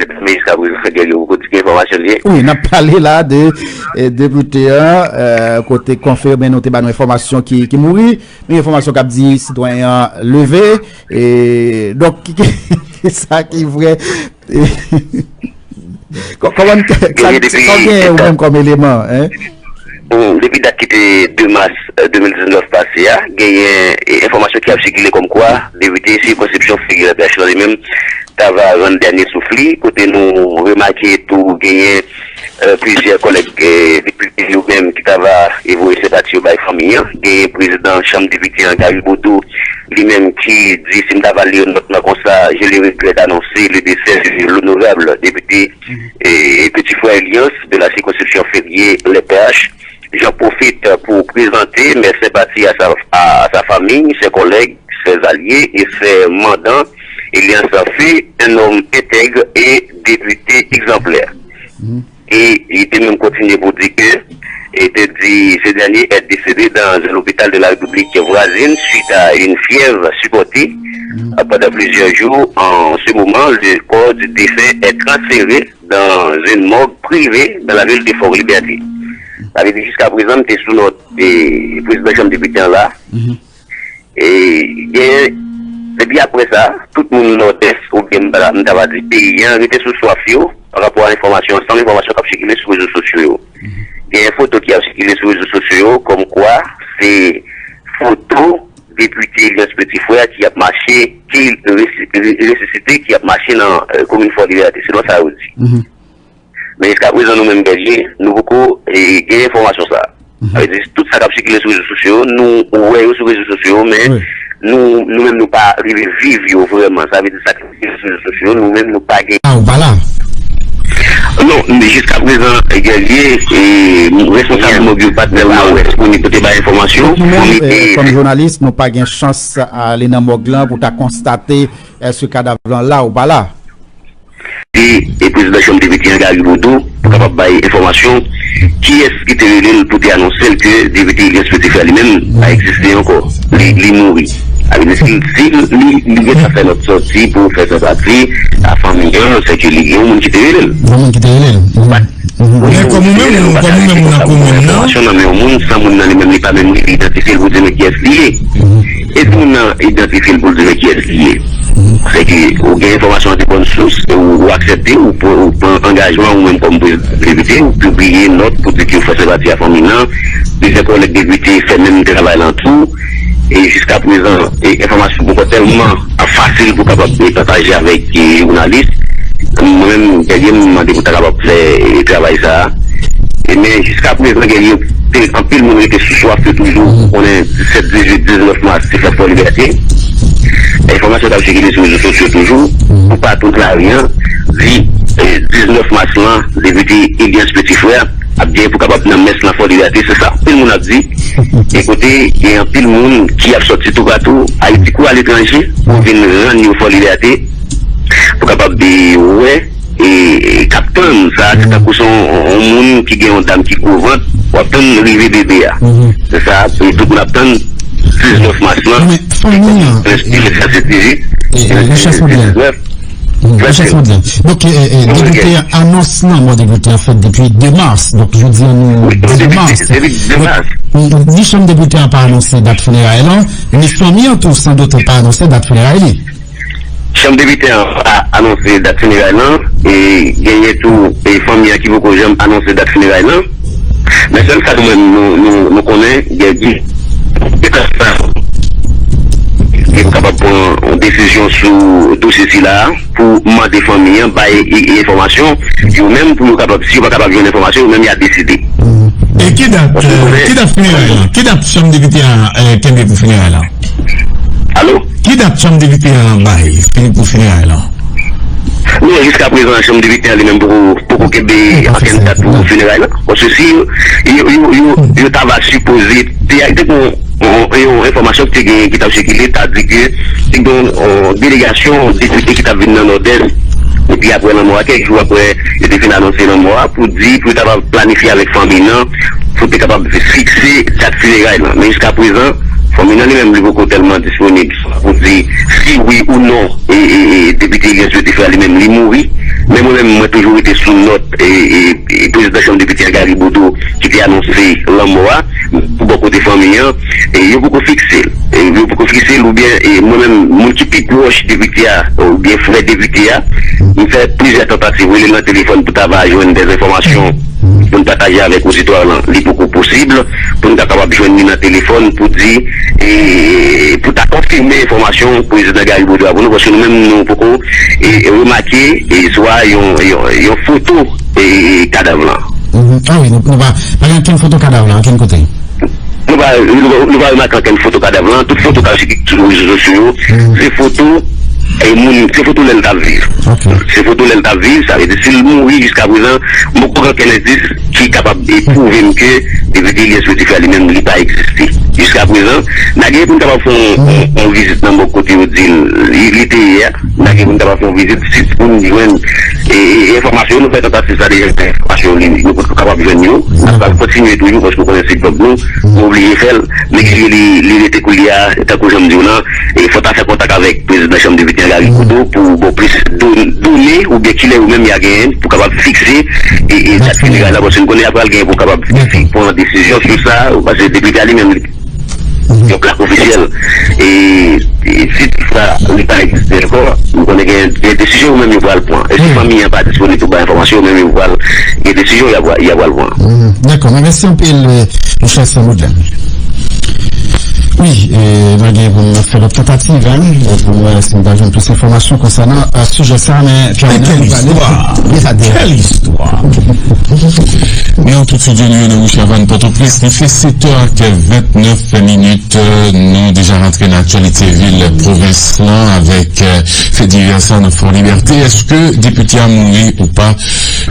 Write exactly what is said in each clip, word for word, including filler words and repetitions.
Men jiska prezan, Guerrier poko di ki enfòmasyon li ye. Wi, n ap pale la de eh, depite an, eh, kote konfime nou te ba nou enfòmasyon ki, ki mouri, men enfòmasyon k ap di sitwayen an leve. E, donk, ki, ki, ki sa ki vre? Kò- Kòman sa, Guerrier, sa w depi gen ou dat menm kòm eleman, hein? Bon, depi dat ki te de mas, eh, de mil diznèf pase a, genyen, eh, enfòmasyon ki ap sikile kòmkwa depite sikonskripsyon Ferrier Lèpèch lan li menm t ava rann dènye souf li, kote nou remake tou genyen, eh, plizyè kòlèg, eh, depite yo menm ki t ava voye senpati yo bay fanmi an. Genyen prezidan chanm depite an, Gary Bodeau, li menm ki di, si m ta va li nòt lan konsa, je le regrette d'annoncer le décès de l'honorable député et petit frère Elias de la circonscription Ferrier Lèpèch. J'en profite pour présenter mes sympathies à sa, à, à sa famille, ses collègues, ses alliés et ses mandants. Elias fait un homme intègre et député exemplaire. Et il était même continué pour dire que, et te dit, ce dernier est décédé dans un hôpital de la République voisine suite à une fièvre supportée pendant plusieurs jours. En ce moment, le corps du défunt est transféré dans une morgue privée dans la ville de Fort-Liberté. Sa vle di, jiska prezan, m te sou nòt e prezidan chanm depite an la. E gen, depi apre sa, tout moun Nòdès, oubyen m ta va di peyi an, rete sou swaf yo pa rapò a enfòmasyon, ansanm enfòmasyon k ap sikile sou rezo sosyo yo. Gen foto ki ap sikile sou rezo sosyo yo, kòmkwa se foto depite Elias Petit Frère ki ap mache, ki resi- re- resisite, ki ap mache nan eh, komin Fò Libète, selon sa yo di. Men jiska prezan, nou menm Guerrier, nou poko eh, gen enfòmasyon sa. Sa vle di, tout sa k ap sikile sou rezo sosyo yo, nou wè yo sou rezo sosyo yo, men nou, nou menm nou pa rive viv yo vrèman. Sa vle di, sa k ap sikile sou rezo sosyo yo, nou menm nou pa gen. Ah, ou pa la. Non, men jiska prezan, Guerrier, eh, responsab mòg yo pa t tèlman disponib pou te bay enfòmasyon. Nou menm, eh, kòm jounalis, nou pa gen chans ale nan mòg lan pou ta konstate èske kadav lan la ou pa la. E, e prezidan chanm depite an, Gary Bodeau, pou kapab bay enfòmasyon kiyès ki te rele l pou te anonse l ke depite Elias Petit Frère li menm pa egziste ankò. Li, li mouri. Sa vle di, si, si li, li gentan fè nòt sòti pou fè senpati a fanmi an, se ke li gen yon moun ki te rele l. Yon moun ki te rele l. Men kòm ou menm, kòm ou menm ou nan komin nan. Enfòmasyon nan men yon moun, san moun nan li menm li pa menm rive idantifye l pou di men kiyès li ye. E si moun nan idantifye l pou l di men kiyès li ye. Se ke ou gen enfòmasyon de bòn sous, e ou, ou aksepte, ou pran, ou pran angajman ou menm kòm prezidan depite, ou pibliye nòt pou di ke ou fè senpati a fanmi nan. Plizyè kòlèg depite fè menm travay lan tou. E jiska prezan, e enfòmasyon poko tèlman fasil pou kapab pataje avèk, e, jounalis. Mwen menm, Guerrier, m mande pou ta kapab fè, e, travay sa a. E men, jiska prezan, Guerrier, te, anpil moun rete sou swaf yo toujou. Ou konnen, disèt, dizuit, diznèf mas, se fèt Fò Libète. Enfòmasyon k ap sikile sou rezo sosyo toujou, toupatou nan lari an, di, e, diznèf mas lan, depite Elias Petit Frère ap gen pou kapab nan mès nan Fò Libète, se sa anpil moun ap di. E kote gen anpil moun ki ap sòti toupatou, Ayiti kou aletranje, pou vin rann yo Fò Libète, pou kapab, e, wè, e, e k ap tann sa, se tankou se yon, yon moun ki gen yon dam ki gwo vant, w ap tann rive bebe a. Se sa, e tout moun ap tann diznèf mas lan. Men fanmi an, e, e, Richard Faudrien. Richard Faudrien. Donk, e, e, depite an, anons lanmò depite an fèt depi de mas. Donk, jodi an, nou de mas. Depi de mas. Ni chanm depite an pa anonse dat fineray lan, ni fanmi an tou, san dout, pa anonse dat fineray li. Chanm depite an pa anonse dat fineray lan, e genyen tou, e fanmi an ki poko janm anonse dat fineray lan. Men sèl sa nou menm nou, nou, nou konnen, gen di, yo kapab pran yon desizyon sou dosye sila a pou mande fanmi an bay, e, e, enfòmasyon, yo menm pou yo kapab, si yo pa kapab jwenn enfòmasyon, yo menm y a deside. E ki dat, e, ki dat fineray lan? Ki dat chanm depite an, e, kenbe pou fineray lan? Alo? Ki dat chanm depite an bay pou fineray lan? Non, jiska prezan, chanm depite an li menm poko, poko kenbe okenn dat pou fineray lan. Paske si yo, yo, yo, yo, yo ta va sipoze, te, te gen yon, yon enfòmasyon ki te genyen ki t ap sikile, ta di ke te gen yon, yon delegasyon depite ki t ap vin nan Nòdès, epi apre lanmò a, kèk jou apre yo te fin anonse lanmò a, pou di, pou yo ta va planifye avèk fanmi nan, pou te kapab fikse dat fineray lan. Men jiska prezan, fanmi nan li menm li poko tèlman disponib pou di si wi ou non, e, e, e, depite Elias Petit Frère li menm li mouri. Men mwen menm, mwen toujou rete sou nòt e, e, e prezidan chanm depite a, Gary Bodeau, ki te anonse lanmò a. Pou bò kote fanmi an, e yo poko fikse l. E yo poko fikse l, oubyen, e mwen menm, moun ki pi pwòch depite a, oubyen frè depite a, m fè plizyè tantativ, rele l nan telefòn pou ta va jwenn dè enfòmasyon pou n pataje avèk oditwa lan, li poko posib pou n ta kapab jwenn li nan telefòn pou di, e, pou ta konfime enfòmasyon prezidan Gary Bodeau a pou nou, paske nou menm nou poko, e, remake, e, swa yon, yon, yon foto, e, kadav lan. Mhm. Ah wi, nou, nou pa, pa gen okenn foto kadav lan, okenn kote. Nou pa, nou pa, nou pa remake okenn foto kadav lan. Tout foto k ap sikile sou rezo sosyo yo, se foto, e, moun, se foto lè l t ap viv. Ok. Se foto lè l t ap viv, sa vle di si l mouri jiska prezan, m poko gen okenn endis ki kapab, e, pwouve m ke depite Elias Petit Frère li menm li pa egziste. Jiska prezan, n a gen pou n kapab fè yon, yon, yon vizit nan bò kote yo di l, li, li te ye a. N a gen pou n kapab fè yon vizit, si pou n jwenn, e, e, enfòmasyon, nou fè tantativ sa deja, enfòmasyon li, nou potko kapab jwenn yo. N ap pral kontinye toujou, paske w konnen se djòb nou, nou oblije fè l. Men li, li, li rete koulye a, tankou jan m di w lan, e fò ta fè kontak avèk prezidan chanm depite an, Gary Bodeau, pou bon plis don-, done, oubyen kilè yo menm y a genyen, pou kapab fikse, e, e dat fineray la, paske n konnen y a pral genyen pou kapab pran desizyon sou sa, paske depite a li menm, li yon plak ofisyèl. E, e si toutefois li pa egziste ankò, nou konnen gen, gen desizyon yo menm yo pral pran. E si fanmi an pa disponib pou bay enfòmasyon, yo menm yo pral gen desizyon y a pral, y a pral pran. Dakò, men mèsi anpil, e, monchè Saint Baudelaire. Wi, e, nou gen pou nou fè lòt tantativ, en, pou nou wè si nou ta jwenn plis enfòmasyon konsènan, e, sijè sa, men Pierre Renel pale. Kèl istwa! Kèl istwa! Men an tout sou Johnny René Rouchavan Pòtoprens, li fè sèt è ak vennèf minit. Nou deja rantre nan aktyalite vil, pwovens lan avèk, e, fè divès sa nan Fò Libète. Èske depite a mouri ou pa?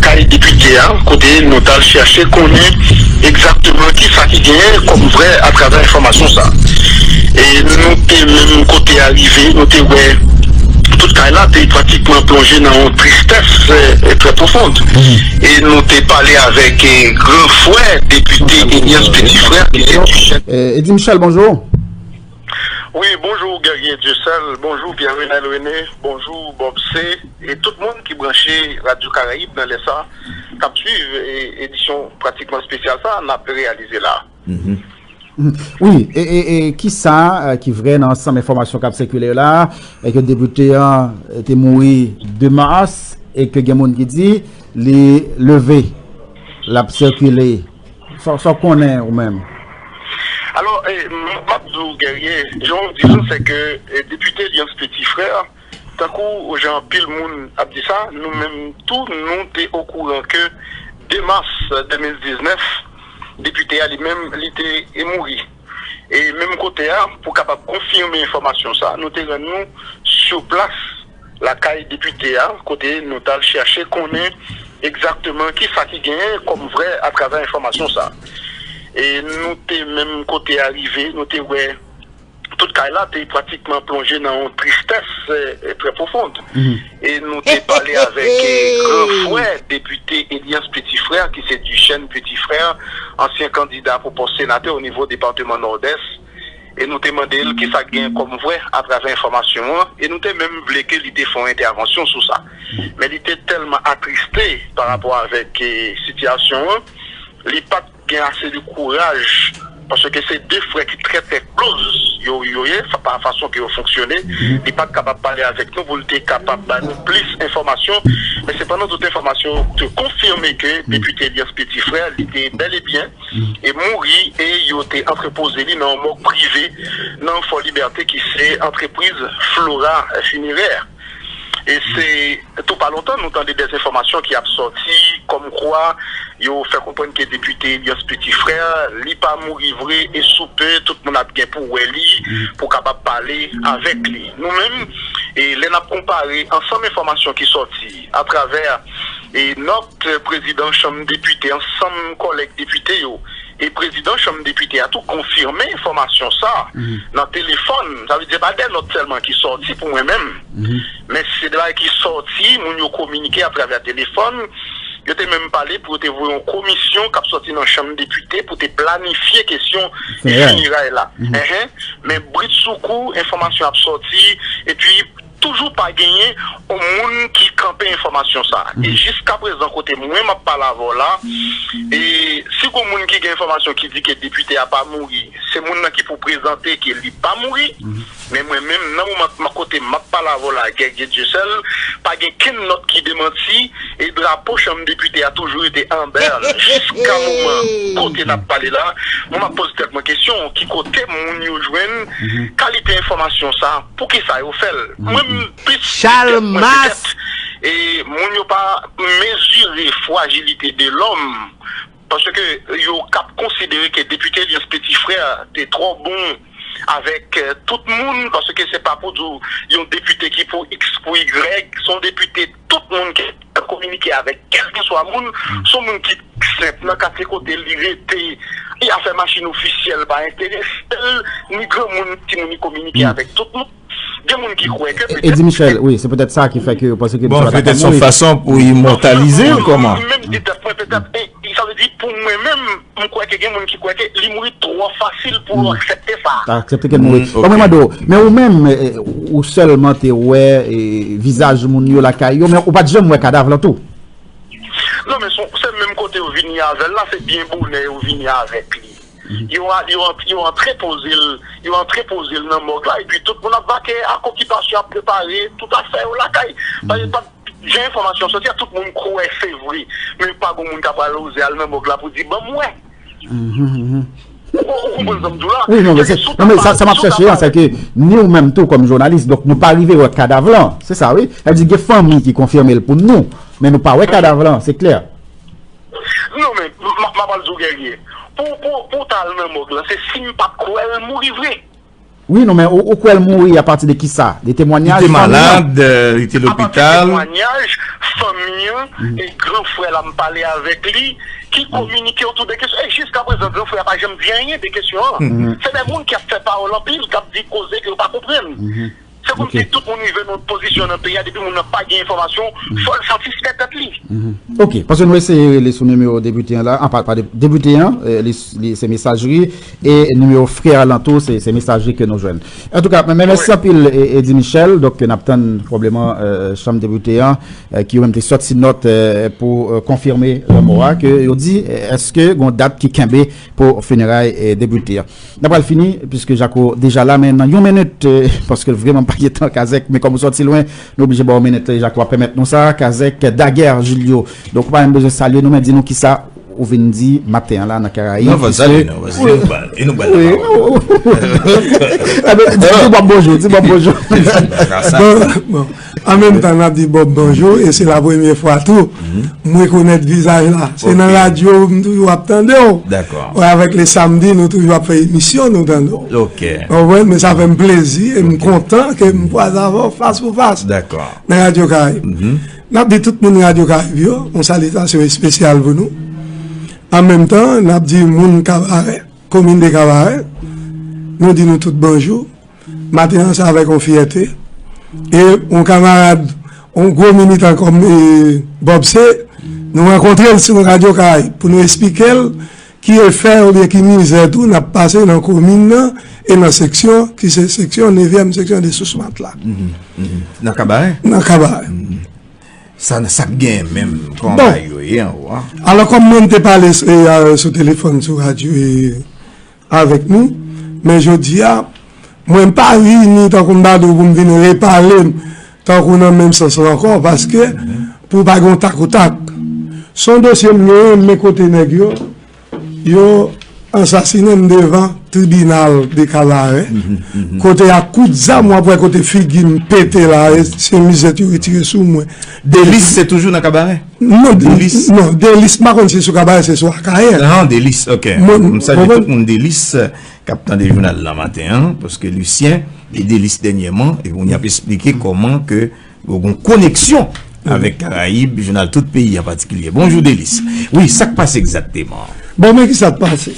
Kay depite a, kote nou t al chèche konnen egzakteman kisa ki genyen kòm vrè atravè enfòmasyon sa. E nou te menm kote a rive, nou te wè tout kay la te pratikman plonje nan yon tristès, e, e, trè pwofon. E nou te pale avèk, e, gran frè depite Elias Petit Frère, ki se Duchène. E, Eddy Michel, bonjou. Wi, bonjou Guerrier Dieuseul, bonjou Pierre Renel René, bonjou Bob C, e tout moun ki branche Radyo Karayib nan lè sa, k ap swiv, e, edisyon pratikman espesyal sa n ap reyalize la. Mhm. Wi, e, e, e kisa, e, ki vrè nan ansanm enfòmasyon k ap sikile yo la, e ke depite an, e, te mouri de mas, e ke gen moun ki di li leve, l ap sikile. Sa, sa w konnen ou menm? Alò, e, m, m ap di w, Guerrier, jan w di l, se ke, e, depite Elias Petit Frère, tankou jan anpil moun ap di sa, nou menm tou, nou te okouran ke de mas de mil diznèf, depite a li menm, li te mouri. E menm kote a, pou kapab konfime enfòmasyon sa, nou te rann nou sou plas lakay depite a, kote nou t al chèche konnen egzakteman kisa ki genyen kòm vrè atravè enfòmasyon sa. E nou te menm kote a rive, nou te wè tout kay la te pratikman plonje nan yon tristès, e, e, trè pwofon. E nou te pale avèk, e, gran frè depite Elias Petit Frère, ki se Duchène Petit Frère, ansyen kandida pou pòs senatè o nivo depatman Nòdès. E nou te mande l kisa k gen kòm vrè atravè enfòmasyon an, e nou te menm vle ke li te fè yon entèvansyon sou sa. Men li te tèlman atriste pa rapò avèk, e, sitiyasyon an, li pa t gen ase de kouraj, paske se de frè ki trè, trè close yo, yo ye, fa-, pa fason ke yo fonksyone. Li pa t kapab pale avèk nou pou l te kapab ba nou plis enfòmasyon, men sepandan tout enfòmasyon te konfime ke depite Elias Petit Frère, li te bèl e byen e mouri, e yo te antrepoze li nan yon mòg prive nan Fò Libète, ki se antrepriz Flora Funéraire. E se tou pa lontan nou tande dè enfòmasyon ki ap sòti kòmkwa yo fè konprann ke depite Elias Petit Frère, li pa mouri vre, e sou pe tout moun ap gen pou wè li, pou kapab pale avèk li. Nou menm, e lè n ap konpare ansanm enfòmasyon ki sòti atravè, e nòt prezidan chanm depite, ansanm kòlèg depite yo, e prezidan chanm depite a tou konfime enfòmasyon sa nan telefòn. Sa vle di, se pa de nòt sèlman ki sòti pou mwen menm, men se de bagay ki sòti, moun yo kominike atravè telefòn. Yo te menm pale pou yo te voye yon komisyon k ap sòti nan chanm depite pou te planifye kesyon fineray la. Enhen. Men britsoukou, enfòmasyon ap sòti, epi toujou pa genyen yon moun ki kanpe enfòmasyon sa. E jiskaprezan, kote mwen m ap pale avè w la, e si gon moun ki gen enfòmasyon ki di ke depite a pa mouri, se moun nan ki pou prezante ke li pa mouri. Men mwen menm, nan moman m ap, kote m ap pale avè w la, Guerrier Dieuseul, pa gen kenn nòt ki demanti, e drapo chanm depite a toujou rete an bèl. Jiska moman kote n ap pale la, mwen m ap poze tèt mwen kesyon, ki kote moun yo jwenn kalite enfòmasyon sa? Poukisa yo fè l? Mwen m plis Chalmas petèt, e moun yo pa mezire frajilite de lòm, paske yo k ap konsidere ke depite Lyans Petit Frère te twò bon avèk, eh, tout moun, paske se pa pou di w yon depite ki pou X, pou Y, se yon depite tout moun ki kominike avèk kèlkeswa moun, se yon moun ki senp nan katye kote li rete, li afè machin ofisyèl pa enterese l, ni granmoun, timoun, li kominike avèk tout moun. Gen moun ki kwè ke petèt, Eddy Michel, wi, se petèt sa ki fè ke yo panse ke misye pa ta ka mouri. Bon, petèt se yon fason pou imòtalize l, kòman? Mwen menm, petèt, mwen, petèt, e, sa vle di, pou mwen menm, m kwè ke gen moun ki kwè ke li mouri twò fasil pou yo aksepte sa. Ta aksepte ke l mouri. Bon, mwen mande w, men ou menm, e, ou sèlman te wè, e, vizaj moun yo lakay yo, men ou pa t janm wè kadav lan tou? Non, men se, se menm kote yo vini avè l la, se byen bonè yo vini avèk li. Yo a-, yo an-, yo antrepoze l, yo antrepoze l nan mòg la, epi tout moun ap vake ak okipasyon, ap prepare tout afè yo lakay. Pa, pa, jan enfòmasyon soti a, tout moun kwè se vre, men pa gon moun k ap al oze al nan mòg la pou di, "Ban m wè." Ou, ou konprann sa m di w la? Wi, non, men se, non, men sa, sa m ap chèche an, se ke ni ou menm tou kòm jounalis, donk nou pa rive wè kadav lan. Se sa, wi. Sa vle di gen fanmi ki konfime l pou nou, men nou pa wè kadav lan, se klè. Non, men, m, m, m ap al di w, Guerrier. Pou, pou, pou w ta al nan mòg lan, se si m pa t kwè l mouri vre. Wi, non, men ou, ou kwè l mouri apati de kisa? De temwanyaj fanmi an? Li te malad, euh, li te lopital. Apati de temwanyaj fanmi an, e gran frè la m pale avèk li, ki kominike otou de kesyon. E jiskaprezan, gran frè a pa janm di anyen de kesyon an. Se de moun ki ap fè pawòl anpil, k ap di koze ke yo pa konprann. Se kòmsi tout moun rive nan yon pozisyon nan peyi a, depi moun nan pa gen enfòmasyon, fò l satisfè tèt li. Ok, paske nou eseye rele sou nimewo depite an la, a, pa, pa de-, depite an, eh, li, li se mesajri, e nimewo frè a lan tou, se, se mesajri ke nou jwenn. Antouka, men, men mèsi anpil, e, Eddy Michel, donk, n ap tann pwobleman, eh, chanm depite an, eh, ki yo menm te sòti nòt, eh, pou, eh, konfime lanmò a, ke yo di, eh, èske gon dat ki kenbe pou fineray, eh, depite an. N ap pral fini, piske Jako deja la, men nan yon minit, eh, paske vrèman pa gen tan, Kazèk, men kòm ou sòti lwen, nou oblije ba w minit, eh, Jako ap pèmèt nou sa, Kazèk Daguerre Julio. Donk, ou pa menm bezwen salye nou, men di nou kisa ou vin di maten an la nan Karayib. Non, fò salye nou, paske nou ba, e nou ba l lapawòl. Di, di Bòb bonjou, di Bòb bonjou. Bon, bon. An menm tan, n ap di Bòb bonjou, e se la premye fwa tou m rekonèt vizaj la. Se nan radyo m toujou ap tande w. Dakò. Wè, avèk le samdi, nou toujou ap fè emisyon, nou tande w. Ok. Ou konprann? Men sa fè m plezi, e m kontan ke m kwaze avè w fas pou fas. Dakò. Nan Radyo Karayib. N ap di tout moun Radyo Karayib yo, yon salitasyon espesyal pou nou. An menm tan, n ap di moun Kabarè, komin de Kabarè, nou di nou tout bonjou. Maten an, se avèk yon fyète. E yon kamarad, yon gwo militan kòm, e, Bòb se, nou rankontre l sou Radyo Karayib pou nou esplike l ki efè oubyen ki mizè tou n ap pase nan komin nan e nan seksyon, ki se seksyon, nevyèm seksyon de Sousmat la. Nan Kabarè? Nan Kabarè. Sa, sa k genyen menm, kòman bagay yo ye an ou a? Alò, kòm mwen, m te pale, e, a, sou telefòn, sou radyo, e, avèk nou, men jodi a, mwen pa vini tankou m ta di w pou m vin repale m tankou nan menm sans la ankò, paske pou pa gen yon tak ou tak. Se yon dosye m genyen, men kote nèg yo, yo ansasinen m devan tribinal de Kabarè, kote ak kout zam w ap wè kote figi m pete la, e se mizèt yo retire sou mwen. Delis se toujou nan Kabarè? Non, Delis? Non, Delis, m pa konn si sou Kabarè, se sou Akayè. Ah, Delis, ok. M salye tout moun Delis, eh, k ap tande jounal lan maten an, paske Lucien e Delis dènyèman, e pou n ap esplike kòman ke gon koneksyon avèk Karayib, jounal Tout Peyi an patikilye. Bonjou, Delis. Wi, sa k pase egzakteman? Bon, men ki sa k pase?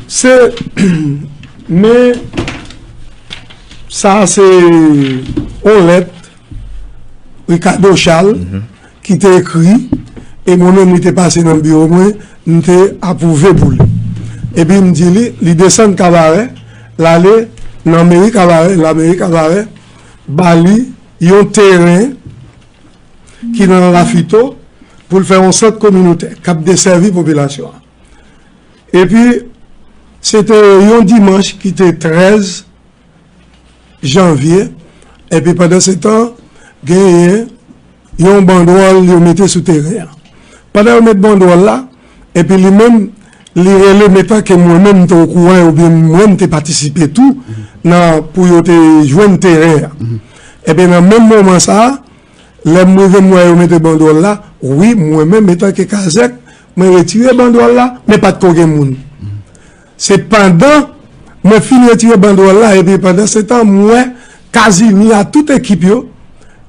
Se, men, sa se yon lèt Ricardo Charles ki te ekri, e mwen menm li te pase nan biwo mwen, m te apwouve pou li. Epi m di li, li desann Kabarè, l ale nan meri Kabarè, lameri Kabarè, ba li yon teren ki nan Lafito pou l fè yon sant kominotè k ap desèvi popilasyon an. Epi, se te yon dimanch ki te trèz janvye, epi pandan se tan, genyen yon bandwòl yo mete sou teren an. Pandan yo met bandwòl la, epi li menm, li rele m etan ke mwen menm m te okouran oubyen mwen m te patisipe tou nan pou yo te jwenn teren an. Epi nan menm moman sa a, lè m rive m wè yo mete bandwòl la, wi, mwen menm etan ke Kazèk, mwen retire bandwòl la, men pa t ko gen moun. Se pandan mwen fin retire bandwòl la, epi pandan se tan, m wè Kazimi a tout ekip yo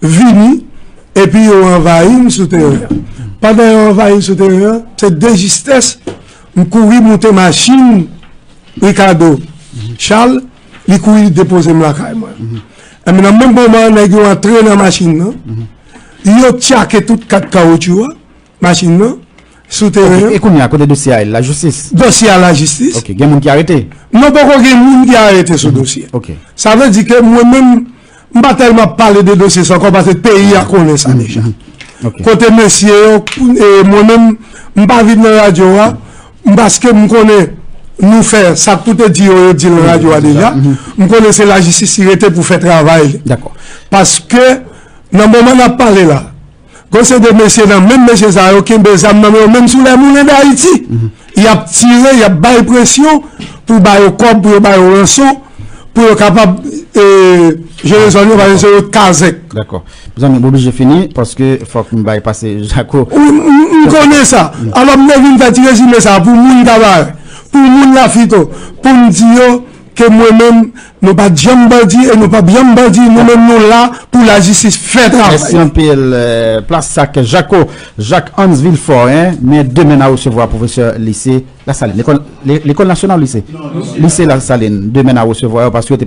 vini, epi yo anvayi m sou teren an. Pandan yo anvayi m sou teren an, se de jistès, m kouri moute machin Ricardo Charles, li kouri depoze m lakay mwen. Enben, nan menm moman an, nèg yo antre nan machin nan, yo tchake tout kat kawotchou a, machin nan, sou teren an. E kounye a, kote dosye a ye? Lajistis? Dosye a lajistis. Ok, gen moun ki arete? Non, poko gen moun ki arete sou dosye. Ok. Sa vle di ke mwen menm, m pa tèlman ap pale de dosye sa ankò, paske peyi a konnen sa deja. Ok. Kote mesye yo, e, mwen menm, m pa vin nan radyo a, m, paske m konnen nou fè sa k pou te di yo, yo di l nan radyo a deja. M konnen se lajistis ki rete pou fè travay li. Dakò. Paske, nan moman n ap pale la, gon seri de mesye nan menm mesye sa yo kenbe zam nan men yo, menm sou lè moulen Dayiti. Y ap tire, y ap bay presyon pou ba yo kòb, pou yo ba yo ranson, pou yo kapab, e, jere zòn yo, paske se yo Kazèk. Dakò. Mezanmi, m oblije fini, paske fòk m bay pase Jako. Wi, m, m, m konnen sa. Alò, m te vin fè ti rezime sa pou moun Kabarè, pou moun Lafito, pou m di yo ke mwen menm, nou pa t janm bandi e nou p ap janm bandi, nou menm nou la pou lajistis fè travay. Mèsi anpil, euh, plas sa k Jako, Jacques Hans Villefort, hein, mais demain à recevoir professeur lycée La Saline, l'école, l'é-, l'école nationale ou lycée? Lycée La Saline, demain à recevoir, paske yo te